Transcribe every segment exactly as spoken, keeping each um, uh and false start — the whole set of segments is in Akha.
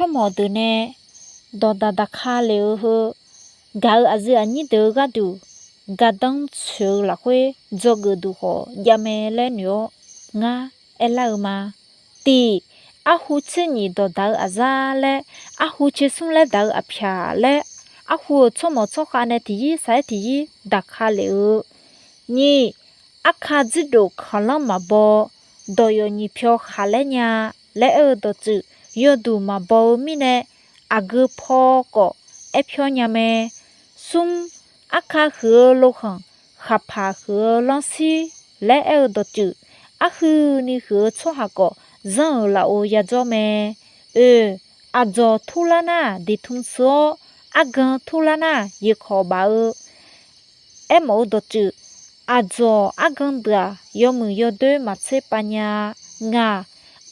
Tsawrmawq deuq nae dawqdaq daqka lef-eu heu, gaq-euq aqyuif aqnyir deuq-eu gharduq gardanr tsoeq-eu lafkhoer dzawgeuf duq khawf jav mae laer noeq-awr ngar aerlar-eu ma. Tiq, arhu tser nyiq dawqdaq-eu aqzar laer, arhu tser smr laer daq-eu aqpyaq laer, arhu-euq tsawrmawq tsawrkhav nae tiqyir saq-aer tiqyir daqka lef-eu. Nyiq, arka dzirdof kanqlanr maqbaw, dawq yawq nyiq pyaw khaqlaer nya laer aer-eu dawqtsuif, yawduq maqbaw-eu mirnae aqgeu paw khawf aer pyawr nya mae. Smr, arka huiq-eu lokhanq, khaqpaq huiq-eu lanrshir laer aer-eu dawqtsuif, arhuini huiq-eu tsawrhaq khawf zanr-euq lafov yadzawr mae. Oeq, aqdzawq turlar nar diqtm tsu-awr, argan turlar nar yeqkawq baf-eu. Aermawf-eu dawqtsuif, aqdzawq argan deuq-aq, yawmuiq yawdoer maqtser pav nya-a. Ngaq,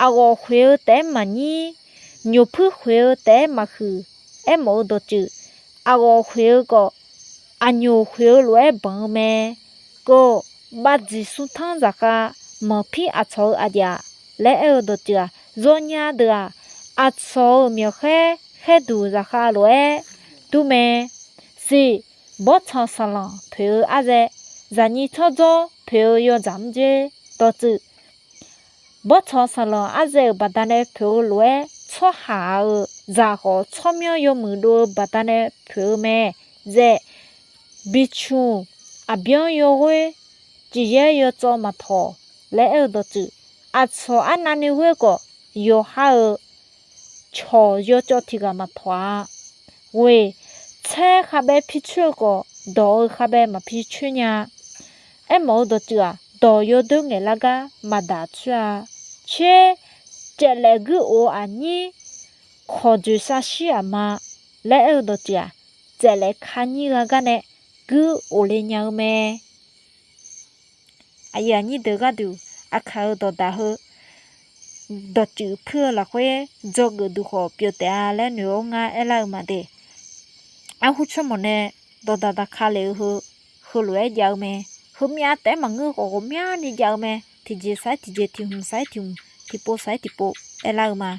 aqghawf khoeq-eu taef-aer maqnyir, nyoqpuir khoeq-eu taef-aer maqhuiq. Aermawf-eu dawqtsuif, aqghawf khoeq-eu khawf, aqnyoq khoeq-eu lof-aer banq-eu mae. Kov, bavdziq smrtanr zaqkhav manqpir aqcawq-eu aqjaf laer aer-eu dawqtsuif-aq, zawnya deuq-aq, aqcawq-euq myawqkhaer khaerduq zaqkhav lof-aer dur mae. Siq, bawrtsanq saqlanq poeq-eu arzae, zaqnyir tsawrdzawr poeq-eu yawdzaq mr dzer dawqtsuif, bawrtsanq saqlanq arzae-euq baqdanae poeq-eu lof-aer, tsawrhaq-euq zaq khawf tsawrmyanr yawmuiq dov-eu baqdanae poeq-eu mae. Zaeq, bicmq aqbyanr yawghoer, ciqyaer yawtsawv maqtawq laer aer-eu dawqtsuif, aqcawq arnavni ghoer khawf, yawqha-euq cawq yawcawv tiq ghaq maqtawq-a. Ghoeq, tsaer khavbae pircoer-eu khawf, dawq-eu khavbae maqpircoer nya. Aermawf-eu dawqtsuif-aq, dawq yawdoer ngaeqlar gar maqdaq coer-a. Coer, caeflaef guir of-eu aqnyir kawqdzoeq sar shir aqma laer aer-eu dawqtsuif-aq, caeflaef kanyir gha gar nae guir of le nya-eu mae. Aqyuif aqnyir deuq gharduq aqkaq-eu dawqdaq heu dawqtsuif puir-eu lafkhoer dzawgeuf duq khawf pyeuf taef-a laer noeq-awr ngar aerlar-eu ma de. Arhu tsawrmawq nae dawqdaq daqka lef-eu heu, heulof-aer jav-eu mae. Heumyav taef-aer maqngeur khawf ghawqmyani jav-eu mae. Tiqjeq saq-aer tiqjeq, tiq hmq saq-aer tiq hmq, tiqpov saq-aer tiqpov aerlar-eu ma.